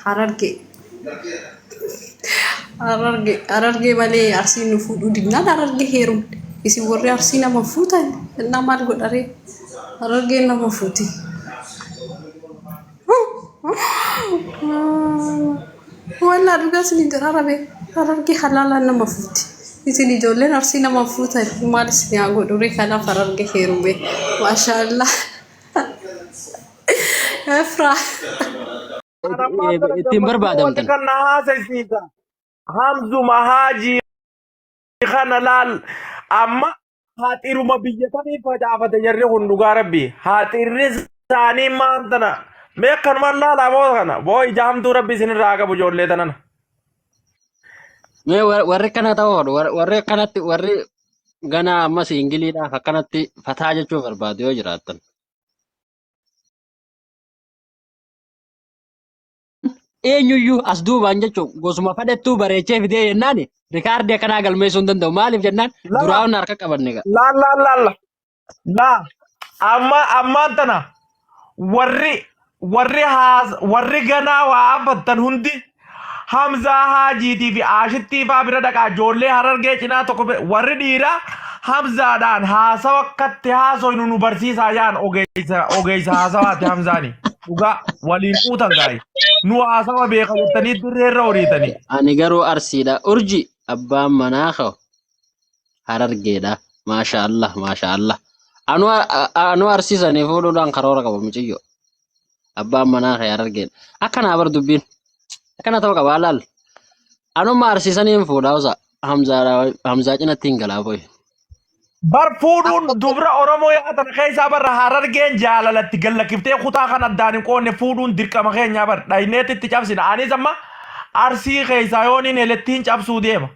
Harargee. Harargee Harargee malee Arsiin nu fuudhuu didnaan Harargee heerumne. Isin warri Arsii nama fuutan innaa maal godharee? Harargeen nama fuuti. Wallaa dhugaa isin jedha rabe Harargee halaalaan nama fuuti. Isin ijoolleen Arsii nama fuutan maal isin haa godhuree kanaaf Harargee heerume. Maashaallah. Efraa. Anammaan tana Ittiin gammachuu wanti barbaadamtan. kan na haasaysiisa. Hamzuma haajii kana laal amma haxiruma biyya kamii facaafate jarri kun dhugaa rabbi haxirri isaanii maan tana mee akkanumaan laalaa boo kana boo ija hamtuu rabbi isinirraa haa qabu ijoollee tanana. Mee warri akkana ta'uu hodhu warri akkanatti warri ganaa ammas ingiliidhaaf akkanatti fataa jechuu barbaadu yoo jiraattan. Eenyuyyuu as duubaan jechuun gosuma fadhettuu bareechee fidee jennaan rikaardii akkanaa galmeessuu hin danda'u. Maaliif jennaan Lama duraa'uun harka qabanne egaa. laal laal laal laa amma ammaan tana warri warri haas warri ganaa waa abbattan hundi Hamzaa Haajiitii fi Aashittii faa bira dhaqaa ijoollee Harargee cinaa tokko bira warri dhiiraa Hamzaadhaan haasawa akkatti haasoynu nu barsiisaa yaan ogeessa ogeessa haasawaati Hamzaani. Dhugaa waliin quutan gaayi. Nu haasawa beeka jettanii dirree irra horiitanii. Ani garuu Arsiidha. Urji abbaan manaa koo Harargeedha. Maasha Allah maasha Allah. Anuu anuu Arsii sanii fuudhuudhaan karoora qaba mucayyoo. Abbaan manaa kee Harargeedha. Akkanaa bar dubbiin. Akkana ta'uu qaba laal. Anuma Arsii saniin fuudha osa. Hamzaa cinatti hin galaa boy. Bar fuudhuun dubra Oromoo yaatan keessaa barra Harargeen jaalalatti gallakiftee kutaa kan addaan hin qoonne fuudhuun dirqama keenyaa bar dhayneetti itti cabsina. Anis amma Arsii keessaa yooniin helettiin cabsuu deema.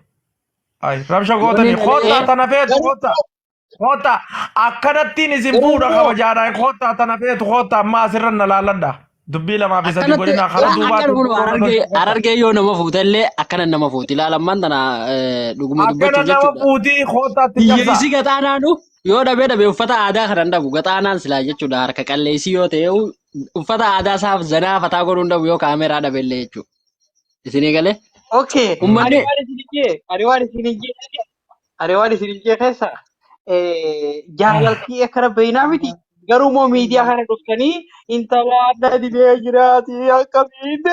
Ay, rabsha gootanii Yooniin koottaa helee tana feetu Garuu koottaa. Koottaa akkanattiin isin fuudha garuu kabajaadhaan koottaa tana feetu koottaa amma asirra na laalladha. Dubbii lamaa fi sadii akkanatti godhinaa karaa akkana duubaatiin kun xiqqoo na harargee tolcha koottaa. harargee yoo nama fuute illee akkana nama fuuti ilaalammaan tana dhuguma Akkana dubbachuuf nama jechuudha. fuutii koottaatti cabsaa. Hiyyeessi gaxaanaanu yoo dhabee dhabe uffata aadaa kana hin dhabu gaxaanaan silaa jechuudha harka qalleessii yoo ta'e uffata aadaa isaaf zanaa fataa godhuu hin dhabu yoo kaameraa dhabe illee jechuudha. Isinii galee Okay. Ani uummanni waan isin jee, ani waan isin jee, ani waan isin jee keessa jaalaltii akkana beeynaa miti. Garuu immoo miidiyaa kana dhuftanii intala adda didee jiraati akkamiin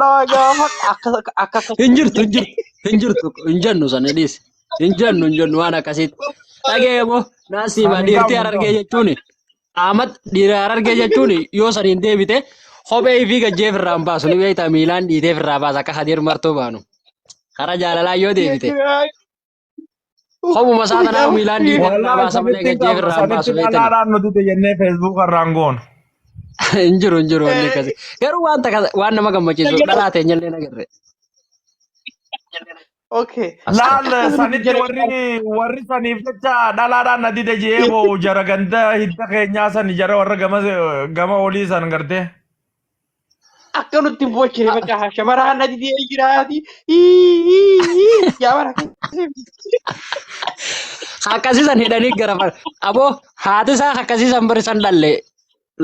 naa gaafadha akka akka akka hin jirtu hin jirtu hin jirtu hin jennu sana dhiisi hin jennu hin jennu waan akkasiitti. Dhagee moo naasii Kan hin dhiirtii qabnu hin harargee qabnu. jechuun Ahmad dhiira harargee jechuun yoo saniin deebite kophee ifii gajjee firraa hin baasu ni beektaa miilaan dhiitee firraa baasa akka hadiir martuu baanu. Karaa jaalalaa yoo deebite kophuma isaa tanaa miilaan dhiitee firraa Wallaahi baasa malee sanitti hin gajjee qabnu firraa hin sanitti baasu beektani. dhalaadhaan nu dide jennee feesbuuk irraan goonu. Hin jiru hin jiru wanni akkasii. Garuu waan takka waan nama gammachiisu dhalaa teenyallee nagarre. Okay. Laal Akka nuti sanitti jala warri warri saniif jecha dhalaadhaan na dide jee boo'u jara ganda hidda keenyaa san jara warra gama gama olii san gartee. Akka nutti hin boochine bakka shamaraan na didee jiraati. Yaa bara Akkasiisan hidhanii gara aboo haati isaa akkasiisan bari san dhalle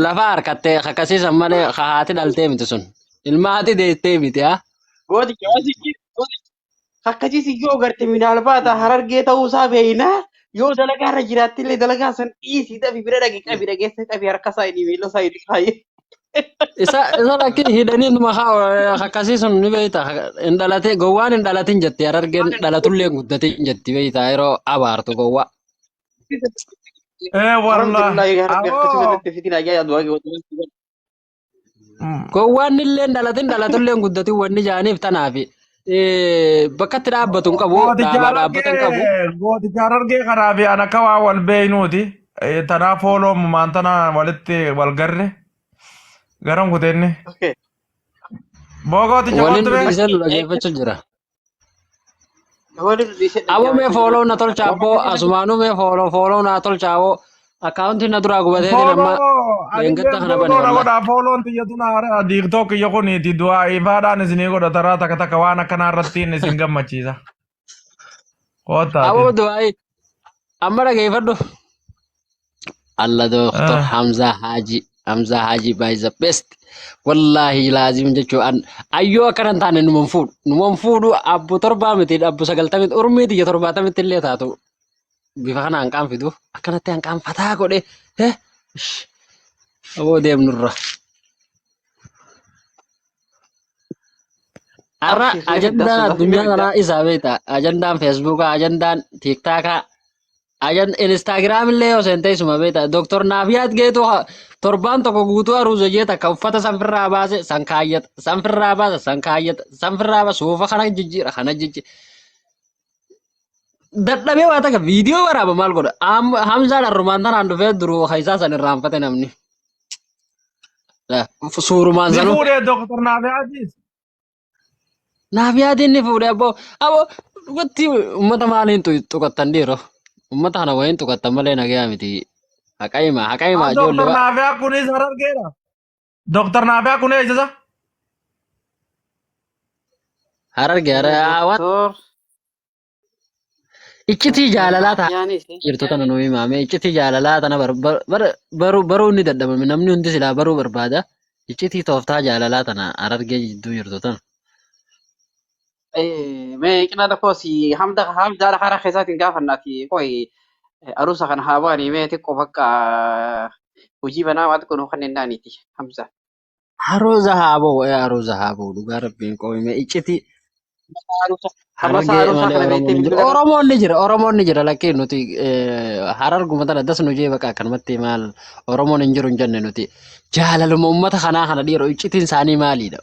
lafa harkattee akkasiisan malee haati dhaltee miti sun ilma haati deettee miti haa. Gooti akkasii si yoo garte minaalbaata harargee ta'uu isaa beeknaa yoo dalagaa irra jiraattillee dalagaa san dhiisii dhabi bira dhaqi qabi dhageessa qabi harka isaa inni miila isaa inni kaaye. Isa lakki hidhanii numa haa akkasii sun ni beekta hin dhalate gowwaan hin dhalatin jetti harargeen dhalatullee hin guddatin jetti beekta yeroo abaartu gowwaa. Ee wallaahi. Alhamdulillah yaa rabbi akkasii Aboo. sanatti fitin ayyaa du'aa gootu. Gowwaan illee hin dhalatin dhalatullee hin guddatin wanni jaaniif tanaafi bakka itti dhaabbatu hin qabu Gooticha dhaabaa dhaabbata hin qabu. harargee gooticha harargee kanaa fi an akka waan wal beeynuuti. Tanaaf fooloomumaan tana walitti wal garre. Garam kuteenni. Okay. Boo gooticha Waliin kottu nu bee. dhiisee nu dhageeffachuu jira. Waliin dhiisee Aboo mee dhaggeeffachuu fooloo jira. na tolcha abboo asumaanuu mee fooloo fooloo na tolcha aboo akkaawuntiin na duraa gubateetiin amma Fooloo leengatta anilleen kana bane fooloo na wallahi. godhaa fooloon tiyya tun haara tiiktook kiyya kuniiti du'aa ifaadhaan isinii godha taraa takka takka waan akkanaa irrattiin isin gammachiisa. Koottaati. Aboo du'aayi amma dhageeffadhu. Alla Dooktor Hamzaa Haaji Hamzaa Haji by the best. Wallaahi laazim jechuu an ayyoo akkana hin taane numan fuudhu. Numan fuudhu abbo torbaa miti abbo sagaltamii urmii tiyya torbaatamitti illee taatu bifa kana hanqaan fidu akkanatti hanqaan fataa godhe eh aboo deemnurra. Har'a Abshir ni fidda ajandaan suuta ni addunyaa fidda. kanaa isaa beekta. Ajandaan Feesbuukaa, ajandaan Tiiktaakaa, Instaagiraam illee yoo seente isuma beekta. Dooktor Naafiyaat Geetuu torbaan tokko guutuu aruuza jee takka uffata sanfirraa baase san kaayyata, sanfirraa baasa san kaayyata, sanfirraa baasa suufa kana jijjiira kana jijjiira. Dadhabee waa takka viidiyoo waraaba maal godha? Hamzaan arrumaan tanaan dhufee duruu isaa san irraanfate namni. Suurumaan Ni sanuu. fuudhee Dooktar Naafiyaatiis. Naaf yaadin ni fuudhe abbo. Abbo dhugatti uummata maaliin tuqattan dhiiroo? Uummata kana wayiin tuqattan malee nagayaa miti. Haqa himaa haqa himaa ijoollee Dooktar Naafiyaa kunis harargeedha. Dooktar Naafiyaa kun eessasa? Hararge waan Doktor iccitii jaalalaa ta'a Naafiyaanis jirtu tana nu himaame iccitii jaalalaa tana baruu baruu ni dadhabame namni hundi silaa baruu barbaada iccitii tooftaa jaalalaa tana harargee jidduu jirtu tana. Mee qina tokko si hamda hamda hara keessaatiin gaafannaati qoy aruusa kana haa ba'anii mee xiqqoo bakka hojii banaa waan xiqqoo nu kanneen naaniiti Hamza. Aruuza haa ba'u aruuza haa ba'u dhugaa rabbiin qoomime iccitii Aruusa hamasa harargee aruusa malee kana Oromoon beektee hin jiru. bilbila Oromoon ni jira Oromoon ni jira lakkii nuti hararguma tana das nu jee baqa akkanumatti maal Oromoon hin jiru hin jenne nuti jaalaluma uummata kanaa kana dhiiroo iccitiin isaanii maaliidha?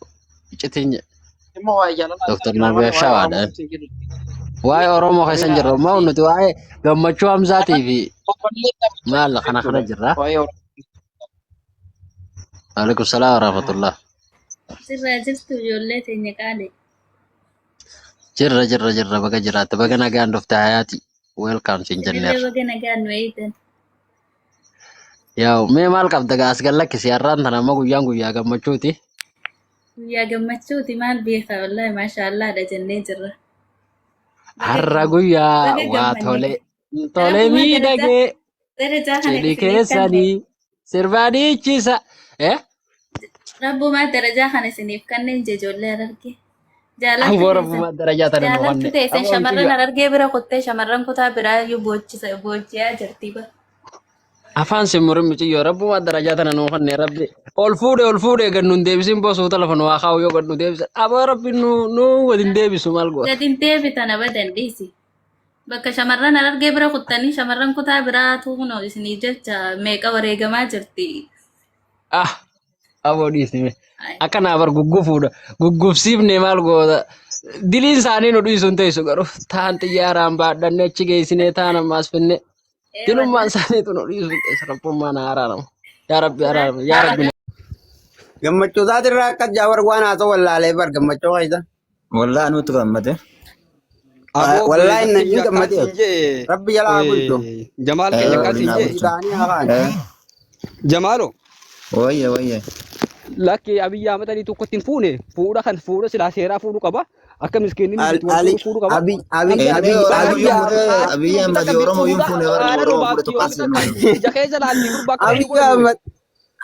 Iccitiin immoo waa'ee jaalalaa Dr. isaa jira malee Nabiyaa waa'ee Shawaadha. Oromoo keessa hin jiru. Waa'ee Oromoo keessa hin jirru ammoo nuti waa'ee gammachuu Hamzaatii fi Obbollee taphachaa maal kana kana jechuudha. jirra. Waa'ee Oromoo. Waalaikum salaam warahmatullah. Sirraa jirtu ijoollee teenya qaali. Jirra jirra jirra baga jiraatte baga nagaan dhufte hayaati. Welcome siin Isinillee jenneerra. baga nagaan nu eegdan. Yaa'u mee maal qabda gaa as gad lakkisi har'aan tana amma guyyaan guyyaa gammachuuti. Guyyaa gammachuuti maal beeka wallaahi maashaallaadha jennee jirra. Baga Har'a gam guyyaa baga waa gammanne. tole tole Rabbumaa darajaa miidhagee darajaa kana cidhi isiniif kanne. keessanii sirbaa dhiichisa. Eh? Rabbumaa darajaa kana isiniif kanneen je ijoollee harargee. Jaalaltu Aboo teessan rabbumaa darajaa tana nu jaalaltu kanne. teessan Aboo shamarran mucayyo harargee bira kuttee shamarran kutaa biraa iyyuu boochisa booji'aa jirti ba. Afaan sin murin mucayyoo rabbumaa darajaa tana nuu kanne rabbi ol fuudhe gad nun deebisin boo suuta lafa nu haa kaa'u yoo gad nu deebisan aboo rabbi nu nu gad hin deebisu maal goota. Gad hin deebitan abadan dhiisi. Bakka shamarran harargee bira kuttanii shamarran kutaa biraatu kunoo isinii jecha meeqa wareegamaa jirti. Ah aboo dhiisime akka naa bar guggufuudha guggufsiifne maal goota diliin isaanii nu dhiisu hin teessu garuu taan xiyyaaraan baadhanne achi geessinee taan ammaas finne Ee dilummaan wallahi. isaaniitu nu dhiisu hin teessu rabbummaan haa araaramu yaa rabbi araaramu yaa rabbi. Gammachuu isaatirraa akka jaawar waan haasa'u wallaalee bar gammachuu keessa. Wallah anuutu gammade. Aboo Wallaahi beeka inni kiyya gammadee akkaan siin jee rabbi jalaa haa bulchu. Jamaal keenya akkaan Waliin siin haa jee bulchu. Isaanii haa kaan. Jamaalo Wayye wayye. lakki Abiyyi Ahmad Alii tokkotti hin fuune fuudha kan fuudha silaa seeraa fuudhu qaba akka miskiinni nuti wal Ali fuudhu fuudhu qaba Abi Abi Hamza Abi Inni Oromoo Abi yoo fuudhe Abiyyi Abiyyi Ahmad Ahmad takka Oromoo yoo fuudha fuune warri haadha Oromoo fuudhe dhubaatti tokko yoo as takka deema. ija keessa laalti gurba akka inni Abiy godhame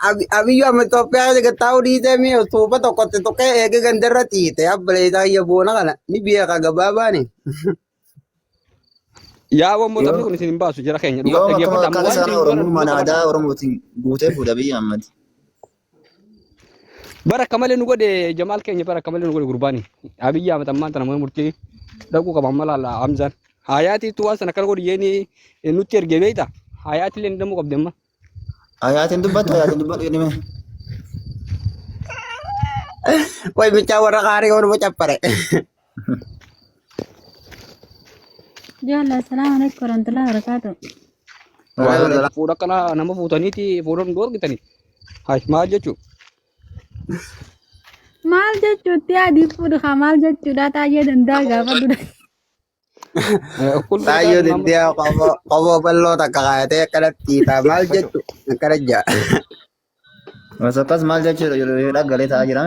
Ahmed Abiy Ahmed Itoophiyaa keessa taa'uu dhiisee mi'a suufa tokkotti tuqee eegee gandarra xiite abbaleessaa iyya boona kana ni beeka gabaabaani. Yaa wammoo taphni Yoo kun isin hin baasu jara keenya dhugaa yoo akkuma dhaggeeffadha amma akka waan isaan isin godhan Oromummaan dhugaa aadaa qabadha. Oromootiin guutee fuudha Abiyyi Ahmad. Bara akka malee nu godhe Jamaal keenya bara akka malee nu godhe gurbaani. Abiyyi Ahmed ammaan tana mana murtii dhaquu qaba amma laala Hamzaan. Hayaatiitu waan sana akkana godhu yeeni nutti ergee beekta. Hayaatiillee ni damuu qabdi amma. Hayaatiin dubbattu hayaatiin dubbadhu jedhime. Way bichaa warra qaarii ooluma cappare. Jalla, assalamu alaikum warahmatullahi wabarakatuh. Waan fuudha akkana nama fuutaniiti fuudha nu dhoorgitani. Hay maal jechuu? Maal jechuutti adii fuudhu haa maal jechuudha taa'ee danda'a gaafa dura. Kulli Taayyoo isaatu nama diddiyaa qoboo qoboo bal'oo takka kaayatee akkanatti xiixaa maal jechu akkana jaa. Osoo akkas maal jechuudha jedhu dhaggalee taa'aa jira.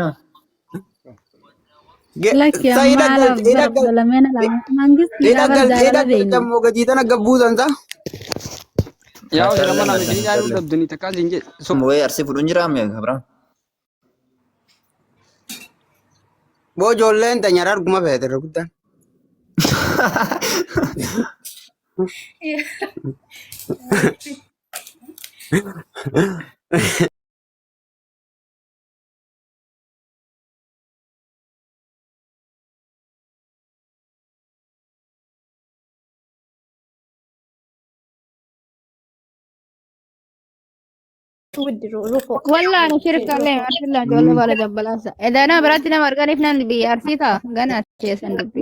Lakki Sa amma hidha haala galche hidha bara galche kudha lameen lama mangistiidha hidha bara galche hidha jaalala galche beekna. ammoo gatii tana gabbuusan sa. Yaa isin amma Kaachaallee nama isinii caaluu kaachaallee. dhabdanii takkaa isin jedhe. Wayii arsii fudhuun jiraa mi'a Abrahaam. Boo ijoolleen teenya arguma feete irra guddaan. Wallah ani shirka illee arsillah ijoollee baala dabbalaasa. Edaanaa biratti nama arganiif nan biyya arsii ta'a gana keessan dubbi.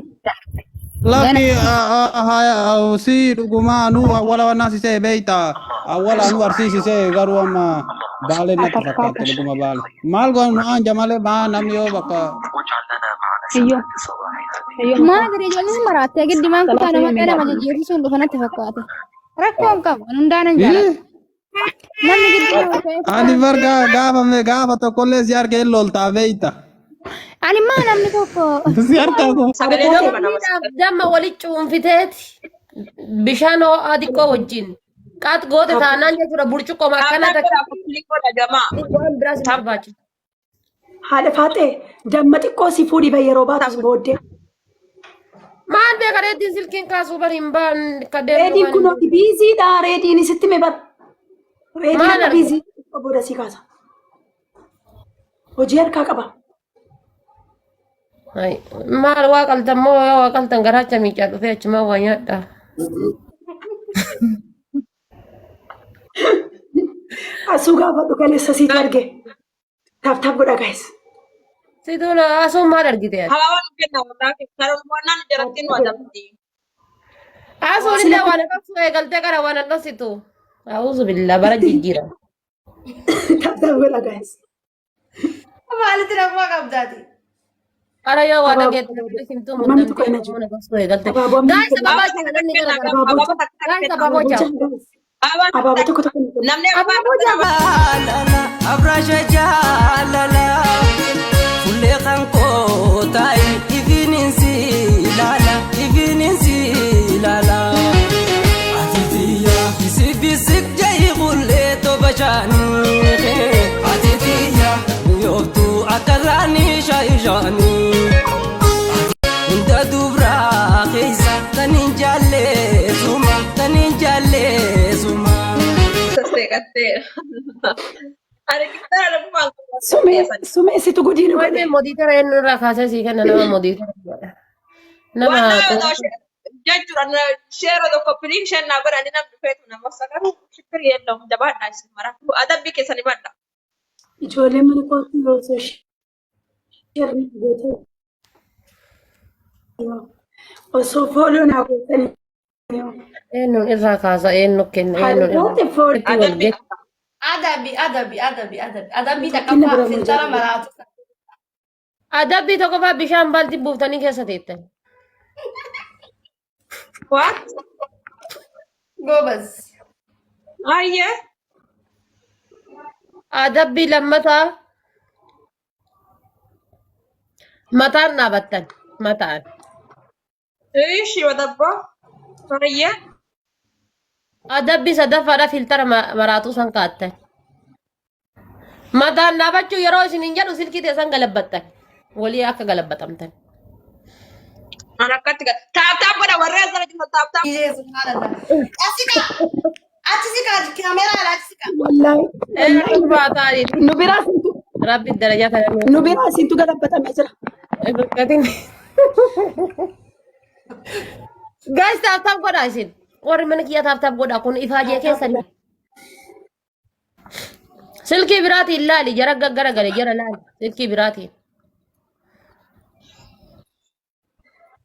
Gana Lakki si dhugumaa nu awwala waan sisee beeyta awwala nu arsiisisee garuu amma baalee natti fakkaatte dhuguma baale. Maal goonu nu anja malee maa namni yoo bakka Maal jedhe ijoolleen maraattee giddimaan kutaa nama nama jijjiirrisuun dhufa natti fakkaate. Rakkoo hin qabu an hundaa nan jaalladha. Namni gidduu nama ta'e Ani bar gaafa gaafa tokkollee si arge hin loltaa beeyta. Ani maa namni tokko Si harkaa koo. Sagalee nama nama Loomiidhaaf damma walitti cuunfiteeti bishaan ho'aa xiqqoo wajjin qaat goote taanaan jechuudha burcuqqooma akkana Taaptaap takka godhaa koppiliin godha jamaa. waan biraas hin barbaachisu. Haadha faaxee damma xiqqoo si fuudhi bahi yeroo baatus booddee. Maal beeka reediin silkiin kaasuu bari hin baan ka deemtu Reediin kan kun hin biiziidha reediin isitti hime bar. Reediin Maal akka arga? biizii xiqqoo booda si kaasa. Hojii harkaa qaba. Ay, Maal waa qaltan moo waa qaltan garaacha miicaa dhufee achumaan waa nyaadha. Asuu gaafadhu kaleessa siit arge. Taap taap godha guys. Situun asuun maal argite ati? Hawaawwan nu kenna wallaahi. Karoorfannaan jaratti nu adabdi. Asuun illee waan dhoksu eegaltee gara waan dhokसिtu. A'uuzu billaa bara jijjiira. Taap taap godha guys. Maalitti rakkoo qabdaati? Ara yoo waa Abaaboo dhageette namni himtuu Mamni tokko muddamtee hin jiru. Oromoo na gorsuu eegalte. Abaaboo amma Gaayis kenna. abaaboo jaa namni gara gara. Abaaboo Gaayis abaaboo abaaboo jaa. jaa guys. Abaaboo tokko tokko nu kenna. Namni abbaa Abaaboo jaa. Jaalala abraasha jaalala fuullee kan koo taa'i ifiniin si ilaala ifiniin si ilaala. Ati tiyya bisik bisik ja'i qullee toba shaanii ati tiyya yooftuu akka raanii shaayi shaanii. Hunda dubraa keessa kan hin jaalleessuma kan hin jaalleessuma. Sasseeqatteera. Ani qixxaa lafumaan Sumee sumee situ gudii nu Wanni godhe. modiitara eenyu irraa kaasee sii kenna nama modiitara godha. Nama Waan nama jechuudha sheera tokko piliin shan naa godhanii nam dhufeetu nama sakaru shikir yeelloo jabaadhaa isin mara adabbii keessan himadha. Ijoolleen mana kootti osoo sheerri gootee osoo fooloo naa gootanii eenyuun irraa kaasa eenyu kenna haadha eenyuun irraa faaxee fooloo. itti wal Adabbii geessu. Adabi, adabi, adabi, adabi. Adabbii Fakkina takkaffaa bira filtara nu maraatu. Adabbii tokkoffaa bishaan baalti buuftanii keessa teettan. What? Goobas. Ayyee. Adabbii lammataa mataan dhaabattan mataan. Ishi wadabboo. Ayyee. Adabbii sadaffaadha filtara maraatuu san kaattan. Mataan dhaabachuu yeroo isin hin jedhu silkii teessan galabbattan. Walii akka galabbatamtan. An akkatti gad. Taap taap godha warri as jala jirtan taap taap. Ijee subhaanallah. Achi siqa. Achi siqa kaameraa achi siqa. Wallaahi wallaahi Ulfaa ta'anii nu biraa sintu rabbi darajaa kana nu biraa sintu galabbatamee jira. Rakkatin. Guys taap taap godhaa isin. Warri mana kiyyaa taap taap godhaa kun ifaajee keessan. Silkii biraatiin laali jara gaggaragale jara laali silkii biraatiin.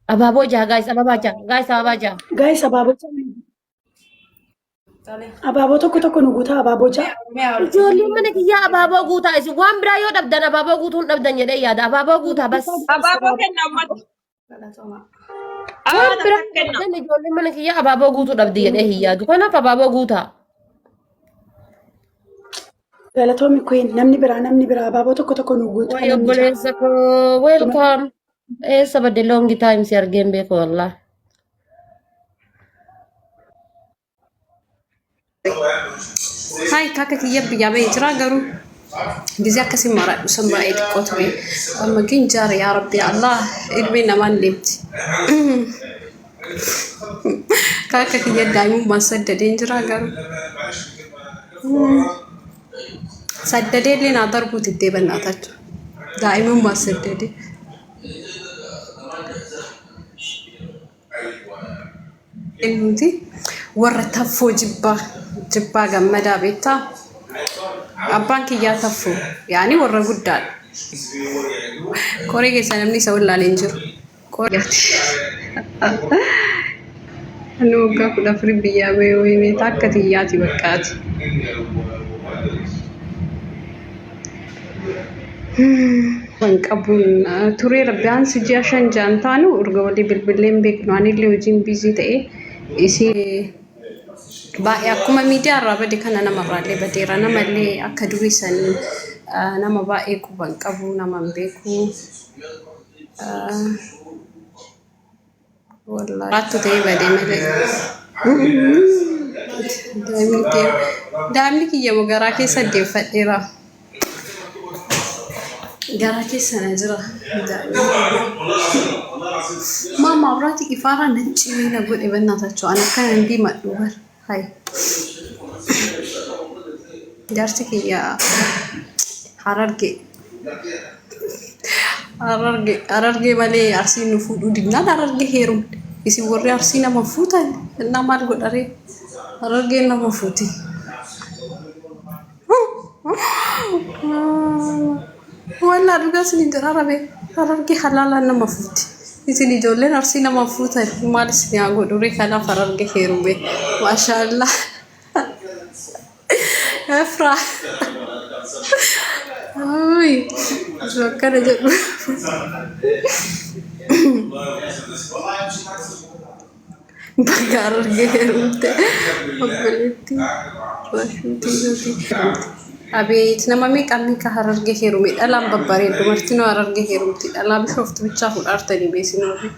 Abaaboo jaha guys abaabaa jaha guys abaabaa jaha. Gaayis abaaboo ja'a. Abaaboo tokko tokko nu guutaa abaaboo ja'a. Ijoolleen mana kiyyaa abaaboo guutaa isin waan biraa yoo dhabdan abaaboo guutuu hin dhabdan jedhee yaada abaaboo guutaa bas. Abaaboo kenna ummata. Waan Abaaboo biraa takka kenna. dhabdan ijoolleen mana kiyyaa abaaboo guutuu dhabdi jedhee hin yaadu kanaaf abaaboo guutaa. Galatoomi Queen namni biraa namni biraa abaaboo tokko tokko nu guutaa Way namni ja'a. obboleessa koo welcome. Eessa badde long time si argeen beeku wallah. Hayi akka kiyya biyyaa bahee jira garuu ጊዜ akkasii maradhu san baay'ee xiqqoo ture. Amma gin jaara yaa Rabbi Allah ilmi namaan deemti. Akka kiyya daa'imummaan saddadeen jira garuu. Saddadee illee naa darbuuti iddee bannaatachu. Daa'imummaan saddadee. Nuti warra taffoo jibbaa jibbaa gammadaa beektaa? Abbaan kiyyaa taffoo yaani warra guddaadha. Qoree keessa namni isa wallaalee hin jiru. Qoreeti. Inni waggaa 14 biyyaa bahee wayinee takka tiyyaati baqqaati. Kan qabuun tureera biyyaansi ji'a 5 ja'an taanu erga walii bilbilee hin beeknu anillee hojiin biizii ta'e isii baay'ee akkuma miidiyaa irraa bade kana namarraallee badeera namallee akka durii san nama baay'ee quban qabu nama hin beeku. Wallaahi raattu ta'ee badee malee. Daa'imni kee daa'imni kiyya moo garaa keessa deeffadheera. Garaa keessa na jira daa'imni kiyya. Maama abraati ifaaraa na cimee na godhe bannaatachuu an akkana hin diimadhu bar. Hay. Jaarsi kiyya Harargee. Harargee Harargee malee Arsiin nu fuudhuu didnaan Harargee heerumne. Isin warri Arsii nama fuutan innaa maal godharee? Harargeen nama fuuti. Wallaa dhugaa isin hin jedha rabee Harargee halaalaan nama fuuti. Isin ijoolleen Arsii nama fuutan maal isin haa godhuree kanaaf Harargee heerume. Maashaallah. Efra. Uy, osoo akkana jedhu. Baga Harargee heerumte obboleettii rashuutii nuti. Abeet nama meeqa meeqa Harargee heerume dhalaan babbareeddu martinuu Harargee heerumti dhalaa bishooftu bichaa fudhaartanii beesin warri.